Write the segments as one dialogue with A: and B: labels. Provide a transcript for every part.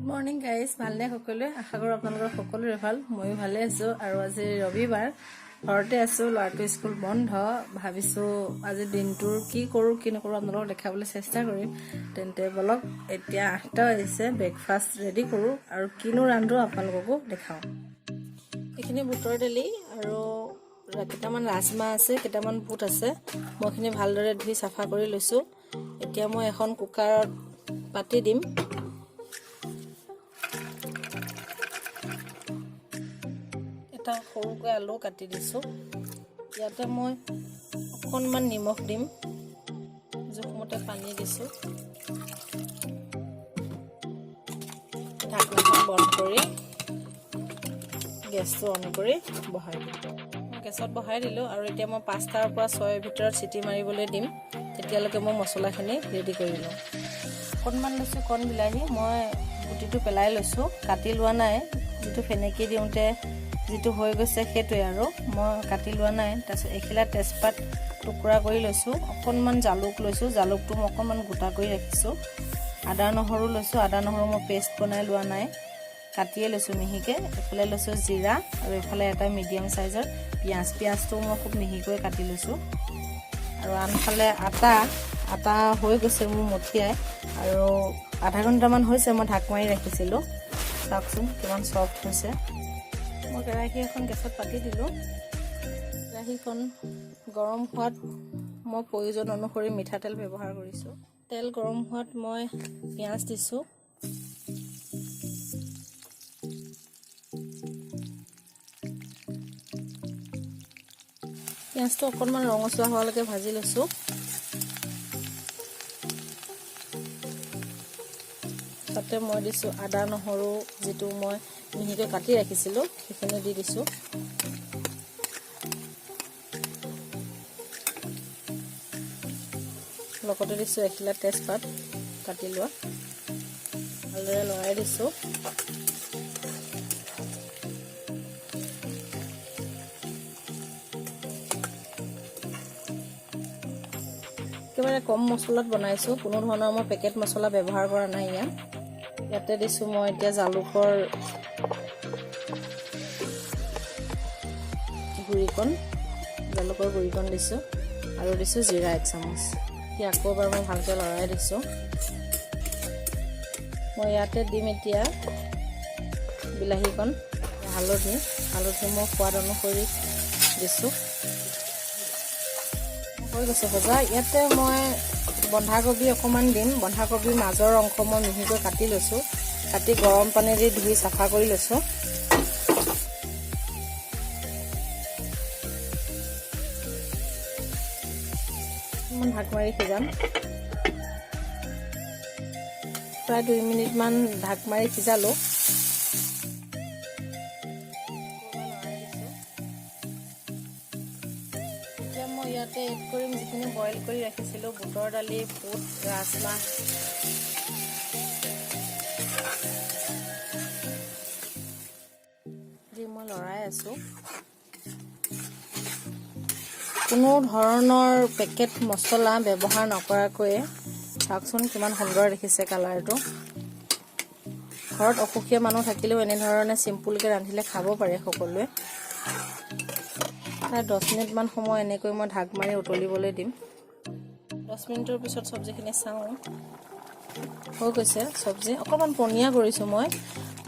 A: Morning guys, ভালনে সকলোৱে? আশা কৰোঁ আপোনালোকৰ সকলোৰে ভাল। ময়ো ভালে আছোঁ। আৰু আজি ৰবিবাৰ, ঘৰতে আছোঁ, ল'ৰাটো স্কুল বন্ধ। ভাবিছোঁ আজি দিনটোৰ কি কৰোঁ কি নকৰোঁ আপোনালোকক দেখাবলৈ চেষ্টা কৰিম। তেন্তে বলক, এতিয়া 8টা বাজিছে, ব্ৰেকফাষ্ট ৰেডি কৰোঁ আৰু কিনো ৰান্ধোঁ আপোনালোককো দেখাওঁ। এইখিনি বুটৰ দালি আৰু কেইটামান ৰাজমাহ আছে, কেইটামান বুট আছে। মই এইখিনি ভালদৰে ধুই চাফা কৰি লৈছোঁ। এতিয়া মই এখন কুকাৰত পাতি দিম। এটা সৰুকৈ আলু কাটি দিছোঁ। ইয়াতে মই অকণমান নিমখ দিম, জোখমতে পানী দিছোঁ। ঢাকনিখন বন্ধ কৰি গেছটো অন কৰি বহাই দিম। মই গেছত বহাই দিলোঁ আৰু এতিয়া মই 5টাৰ পৰা 6ৰ ভিতৰত চিটি মাৰিবলৈ দিম। তেতিয়ালৈকে মই মছলাখিনি ৰেডি কৰি লওঁ। অকণমান লৈছোঁ কণ বিলাহী, মই গুটিটো পেলাই লৈছোঁ, কাটি লোৱা নাই। যিটো ফেনেকি দিওঁতে যিটো হৈ গৈছে সেইটোৱে আৰু মই কাটি লোৱা নাই। তাৰপিছত এখিলা তেজপাত টুকুৰা কৰি লৈছোঁ। অকণমান জালুক লৈছোঁ, জালুকটো মই অকণমান গোটা কৰি ৰাখিছোঁ। আদা নহৰু লৈছোঁ, আদা নহৰু মই পেষ্ট বনাই লোৱা নাই, কাটিয়ে লৈছোঁ মিহিকৈ। এইফালে লৈছোঁ জিৰা আৰু এইফালে এটা মিডিয়াম চাইজৰ পিঁয়াজ, পিঁয়াজটো মই খুব মিহিকৈ কাটি লৈছোঁ। আৰু আনফালে আটা আটা হৈ গৈছে মোৰ মঠিয়াই আৰু আধা ঘণ্টামান হৈছে, মই ঢাক মাৰি ৰাখিছিলোঁ। চাওকচোন কিমান চফ্ট হৈছে। মই কেৰাহী এখন গেছত পাতি দিলোঁ। কেৰাহীখন গৰম হোৱাত মই প্ৰয়োজন অনুসৰি মিঠাতেল ব্যৱহাৰ কৰিছোঁ। তেল গৰম হোৱাত মই পিঁয়াজ দিছোঁ। পিঁয়াজটো অকণমান ৰঙচুৱা হোৱালৈকে ভাজি লৈছোঁ। তাতে মই দিছোঁ আদা নহৰু, যিটো মই মিহিকৈ কাটি ৰাখিছিলোঁ, সেইখিনি দি দিছোঁ। লগতে দিছোঁ এখিলা তেজপাত কাটি লোৱা। ভালদৰে লৰাই দিছোঁ। একেবাৰে কম মছলাত বনাইছোঁ, কোনো ধৰণৰ মই পেকেট মছলা ব্যৱহাৰ কৰা নাই ইয়াত। ইয়াতে দিছোঁ মই এতিয়া জালুকৰ গুড়িকণ, জালুকৰ গুড়িকণ দিছোঁ আৰু দিছোঁ জিৰা এক চামুচ। এতিয়া আকৌ এবাৰ মই ভালকৈ লৰাই দিছোঁ। মই ইয়াতে দিম এতিয়া বিলাহীকণ, হালধি। হালধি মই সোৱাদ অনুসৰি দিছোঁ। হৈ গৈছে ভজা। ইয়াতে মই বন্ধাকবি অকণমান দিম। বন্ধাকবিৰ মাজৰ অংশ মই মিহিকৈ কাটি লৈছোঁ, কাটি গৰম পানী দি ধুই চাফা কৰি লৈছোঁ। অকণমান ঢাক মাৰি সিজাম। প্ৰায় 2 মিনিটমান ঢাক মাৰি সিজালোঁ। এতিয়া মই ইয়াতে এড কৰিম যিখিনি বইল কৰি ৰাখিছিলোঁ, বুটৰ দালি, বুট, ৰাজমাহ। দি মই লৰাই আছোঁ। কোনো ধৰণৰ পেকেট মছলা ব্যৱহাৰ নকৰাকৈয়ে চাওকচোন কিমান সুন্দৰ দেখিছে কালাৰটো। ঘৰত অসুখীয়া মানুহ থাকিলেও এনেধৰণে চিম্পুলকৈ ৰান্ধিলে খাব পাৰে সকলোৱে। প্ৰায় 10 মিনিটমান সময় এনেকৈ মই ঢাক মাৰি উতলিবলৈ দিম। 10 মিনিটৰ পিছত চব্জিখিনি চাওঁ, হৈ গৈছে চব্জি। অকণমান পনীয়া কৰিছোঁ মই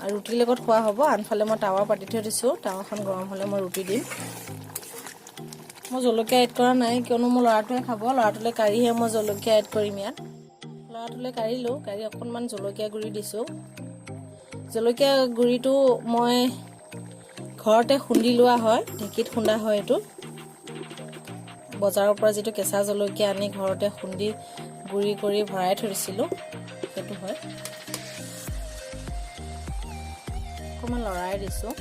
A: আৰু ৰুটিৰ লগত খোৱা হ'ব। আনফালে মই টাৱা পাতি থৈ দিছোঁ, টাৱাখন গৰম হ'লে মই ৰুটি দিম। মই জলকীয়া এড কৰা নাই, কিয়নো মোৰ ল'ৰাটোৱে খাব। ল'ৰাটোলৈ কাঢ়িহে মই জলকীয়া এড কৰিম ইয়াত। ল'ৰাটোলৈ কাঢ়িলোঁ, কাঢ়ি অকণমান জলকীয়া গুড়ি দিছোঁ। জলকীয়া গুড়িটো মই ঘৰতে খুন্দি লোৱা হয়, ঢেঁকীত খুন্দা হয় এইটো। বজাৰৰ পৰা যিটো কেঁচা জলকীয়া আনি ঘৰতে খুন্দি গুড়ি কৰি ভৰাই থৈ দিছিলোঁ, সেইটো হয়। অকণমান লৰাই দিছোঁ।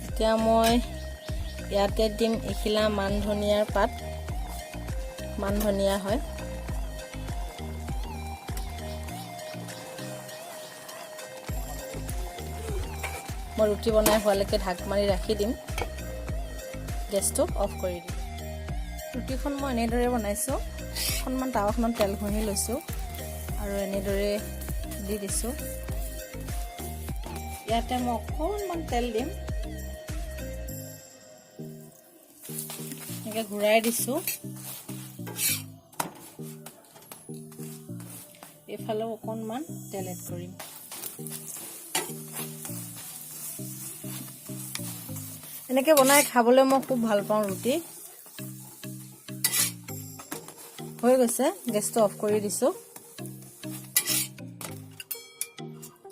A: এতিয়া মই ইয়াতে দিম এখিলা মান ধনিয়াৰ পাত, মান ধনিয়া হয়। মই ৰুটি বনাই হোৱালৈকে ঢাক মাৰি ৰাখি দিম, গেছটো অফ কৰি দিম। ৰুটিখন মই এনেদৰে বনাইছোঁ। অকণমান টাৱাখনত তেল ঘঁহি লৈছোঁ। আৰু এনেদৰে দি দিছোঁ। ইয়াতে মই অকণমান তেল দিম। এনেকৈ ঘূৰাই দিছোঁ। এইফালেও অকণমান তেল এড কৰিম। এনেকৈ বনাই খাবলৈ মই খুব ভাল পাওঁ ৰুটি। হৈ গৈছে, গেছটো অফ কৰি দিছোঁ।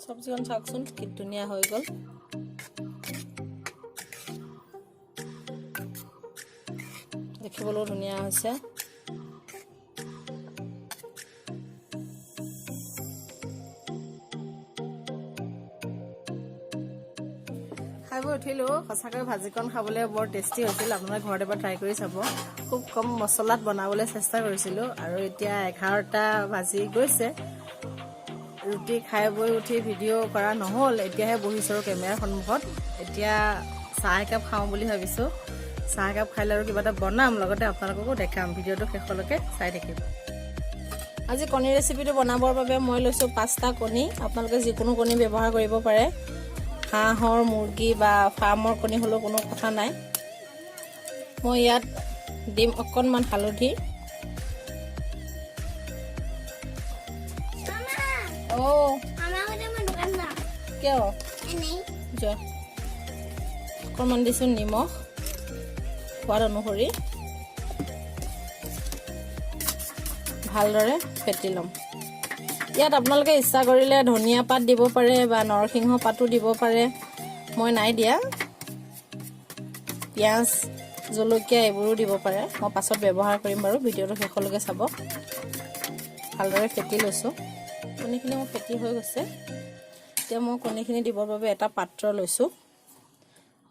A: চব্জিকণ চাওকচোন, কি ধুনীয়া হৈ গ'ল। দেখিবলৈও ধুনীয়া হৈছে। খাই বৈ উঠিলোঁ। সঁচাকৈ ভাজিকণ খাবলৈ বৰ টেষ্টি হৈছিল। আপোনালোকে ঘৰত এবাৰ ট্ৰাই কৰি চাব। খুব কম মছলাত বনাবলৈ চেষ্টা কৰিছিলোঁ। আৰু এতিয়া 11টা বাজি গৈছে। ৰুটি খাই বৈ উঠি ভিডিঅ' কৰা নহ'ল। এতিয়াহে বহিছোঁ আৰু কেমেৰাৰ সন্মুখত। এতিয়া চাহ একাপ খাওঁ বুলি ভাবিছোঁ। চাহ একাপ খাই লৈ আৰু কিবা এটা বনাম, লগতে আপোনালোককো দেখাম। ভিডিঅ'টো শেষলৈকে চাই থাকিব। আজি কণী ৰেচিপিটো বনাবৰ বাবে মই লৈছোঁ 5টা কণী। আপোনালোকে যিকোনো কণী ব্যৱহাৰ কৰিব পাৰে। হাঁহৰ, মুৰ্গী বা ফাৰ্মৰ কণী হ'লেও কোনো কথা নাই। মই ইয়াত দিম অকণমান হালধি। অ'। কিয়? যোৱা। অকণমান দিছোঁ নিমখ সোৱাদ অনুসৰি। ভালদৰে ফেটি ল'ম। ইয়াত আপোনালোকে ইচ্ছা কৰিলে ধনিয়া পাত দিব পাৰে বা নৰসিংহ পাতো দিব পাৰে। মই নাই দিয়া। পিঁয়াজ, জলকীয়া এইবোৰো দিব পাৰে। মই পাছত ব্যৱহাৰ কৰিম বাৰু। ভিডিঅ'টো শেষলৈকে চাব। ভালদৰে ফেটি লৈছোঁ। কণীখিনি মোৰ ফেটি হৈ গৈছে। এতিয়া মই কণীখিনি দিবৰ বাবে এটা পাত্ৰ লৈছোঁ।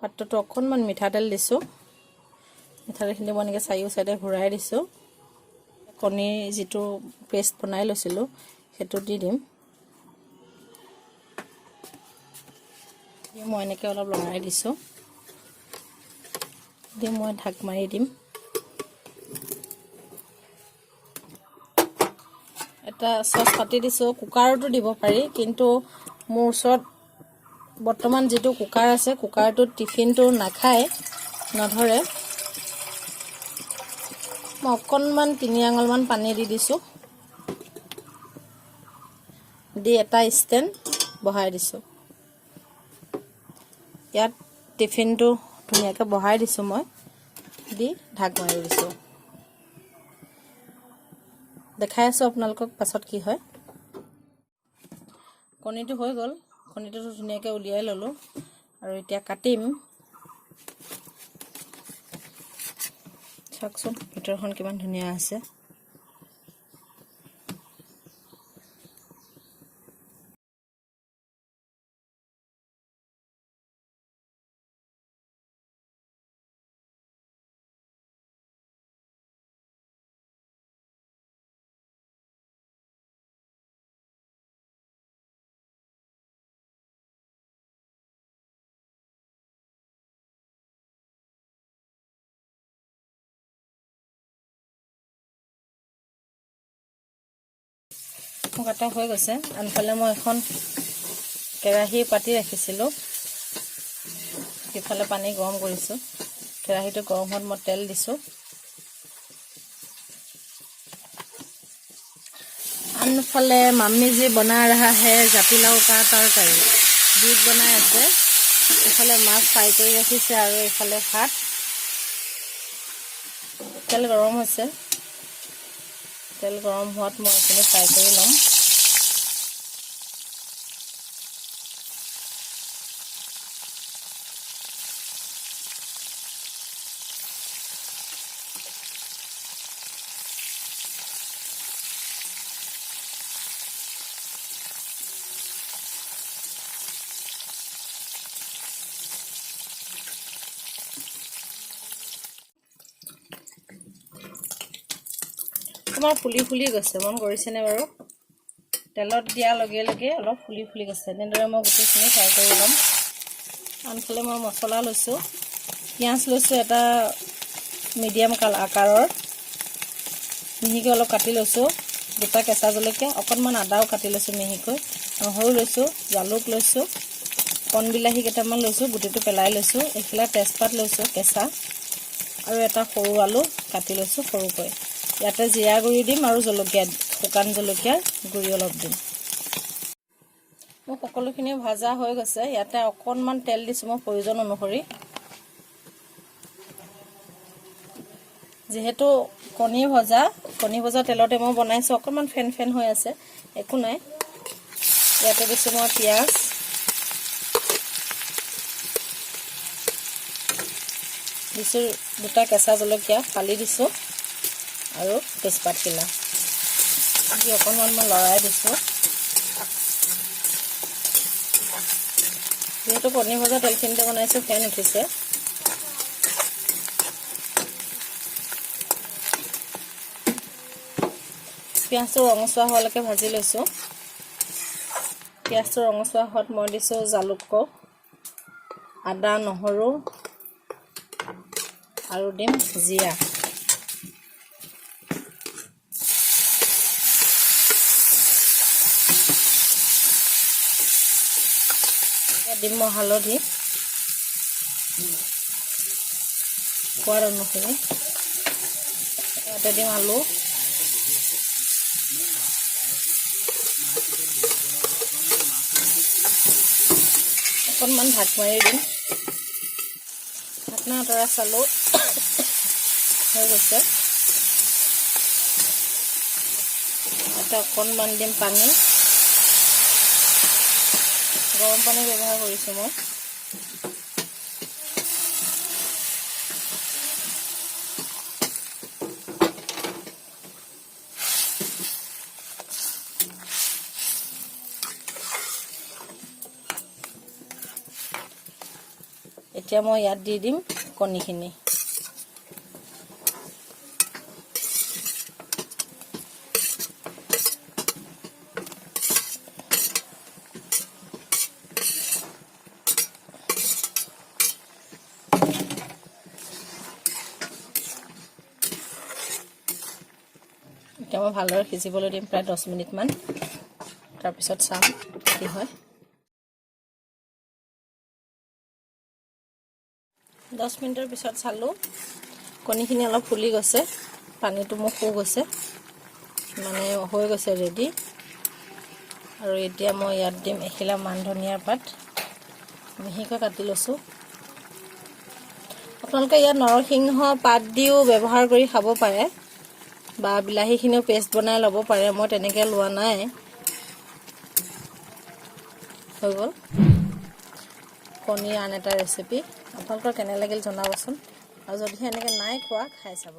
A: পাত্ৰটো অকণমান মিঠাতেল দিছোঁ। মিঠাতেলখিনি মই এনেকৈ চাৰিও চাইডে ঘূৰাই দিছোঁ। কণীৰ যিটো পেষ্ট বনাই লৈছিলোঁ, সেইটো দি দিম। মই এনেকৈ অলপ লৰাই দিছোঁ। দি মই ঢাক মাৰি দিম। এটা চচ পাতি দিছোঁ। কুকাৰতো দিব পাৰি, কিন্তু মোৰ ওচৰত বৰ্তমান যিটো কুকাৰ আছে, কুকাৰটোত টিফিনটো নাখায়, নধৰে। মই অকণমান 3 আঙুলমান পানী দি দিছোঁ। দি এটা ষ্টেণ্ড বহাই দিছোঁ। ইয়াত টিফিনটো ধুনীয়াকৈ বহাই দিছোঁ মই। দি ঢাক মাৰি দিছোঁ। দেখাই আছোঁ আপোনালোকক পাছত কি হয়। কণীটো হৈ গ'ল। কণীটো ধুনীয়াকৈ উলিয়াই ল'লোঁ আৰু এতিয়া কাটিম। চাওকচোন, ভিতৰখন কিমান ধুনীয়া আছে। মোৰ কাটা হৈ গৈছে। আনফালে মই এখন কেৰাহী পাতি ৰাখিছিলোঁ। সিফালে পানী গৰম কৰিছোঁ। কেৰাহীটো গৰম হোৱাত মই তেল দিছোঁ। আনফালে মাম্मी जी बना रहा है জাতিলাও का তৰকাৰী। জুইত বনাই আছে। এইফালে মাছ ফ্ৰাই কৰি ৰাখিছে আৰু এইফালে ভাত। তেল গৰম হৈছে। তেল গৰম হোৱাত মই এইখিনি ফ্ৰাই কৰি ল'ম। তোমাৰ ফুলি ফুলি গৈছে, মন কৰিছেনে বাৰু? তেলত দিয়াৰ লগে লগে অলপ ফুলি ফুলি গৈছে। এনেদৰে মই গোটেইখিনি ফ্ৰাই কৰি ল'ম। আনফালে মই মছলা লৈছোঁ। পিঁয়াজ লৈছোঁ এটা মিডিয়াম কাল আকাৰৰ, মিহিকৈ অলপ কাটি লৈছোঁ। দুটা কেঁচা জলকীয়া, অকণমান আদাও কাটি লৈছোঁ মিহিকৈ, নহৰু লৈছোঁ, জালুক লৈছোঁ, কণ বিলাহী কেইটামান লৈছোঁ, গুটিটো পেলাই লৈছোঁ, এইফালে তেজপাত লৈছোঁ কেঁচা, আৰু এটা সৰু আলু কাটি লৈছোঁ সৰুকৈ। ইয়াতে জিৰা গুড়ি দিম আৰু জলকীয়া, শুকান জলকীয়াৰ গুড়ি অলপ দিম। মোৰ সকলোখিনি ভজা হৈ গৈছে। ইয়াতে অকণমান তেল দিছোঁ মই প্ৰয়োজন অনুসৰি। যিহেতু কণী ভজা তেলতে মই বনাইছোঁ, অকণমান ফেন ফেন হৈ আছে, একো নাই। ইয়াতে দিছোঁ মই পিঁয়াজ, দিছোঁ দুটা কেঁচা জলকীয়া ফালি দিছোঁ আৰু তেজপাতখিলা দি অকণমান মই লৰাই দিছোঁ। যিহেতু কণী ভজা তেলখিনিতে বনাইছোঁ, ফেন উঠিছে। পিঁয়াজটো ৰঙচুৱা হোৱালৈকে ভাজি লৈছোঁ। পিঁয়াজটো ৰঙচুৱা হোৱাত মই দিছোঁ জালুক, আদা, নহৰু আৰু দিম জিৰা। দিম মই হালধি সোৱাদ অনুসৰি। ইয়াতে দিম আলু। অকণমান ঢাক মাৰি দিম। ঢাকনা আঁতৰাই চালোঁ, হৈ গৈছে। ইয়াতে অকণমান দিম পানী, গৰম পানী ব্যৱহাৰ কৰিছোঁ মই। এতিয়া মই ইয়াত দি দিম কণীখিনি। এতিয়া মই ভালদৰে সিজিবলৈ দিম প্ৰায় 10 মিনিটমান। তাৰপিছত চাম কি হয়। 10 মিনিটৰ পিছত চালোঁ, কণীখিনি অলপ ফুলি গৈছে, পানীটো মোৰ শুহ গৈছে, মানে হৈ গৈছে ৰেডি। আৰু এতিয়া মই ইয়াত দিম এখিলা মান ধনিয়াৰ পাত, মিহিকৈ কাটি লৈছোঁ। আপোনালোকে ইয়াত নৰসিংহ পাত দিও ব্যৱহাৰ কৰি খাব পাৰে বা বিলাহীখিনিও পেষ্ট বনাই ল'ব পাৰে। মই তেনেকৈ লোৱা নাই। হৈ গ'ল কণীৰ আন এটা ৰেচিপি। আপোনালোকৰ কেনে লাগিল জনাবচোন, আৰু যদিহে এনেকৈ নাই খোৱা, খাই চাব।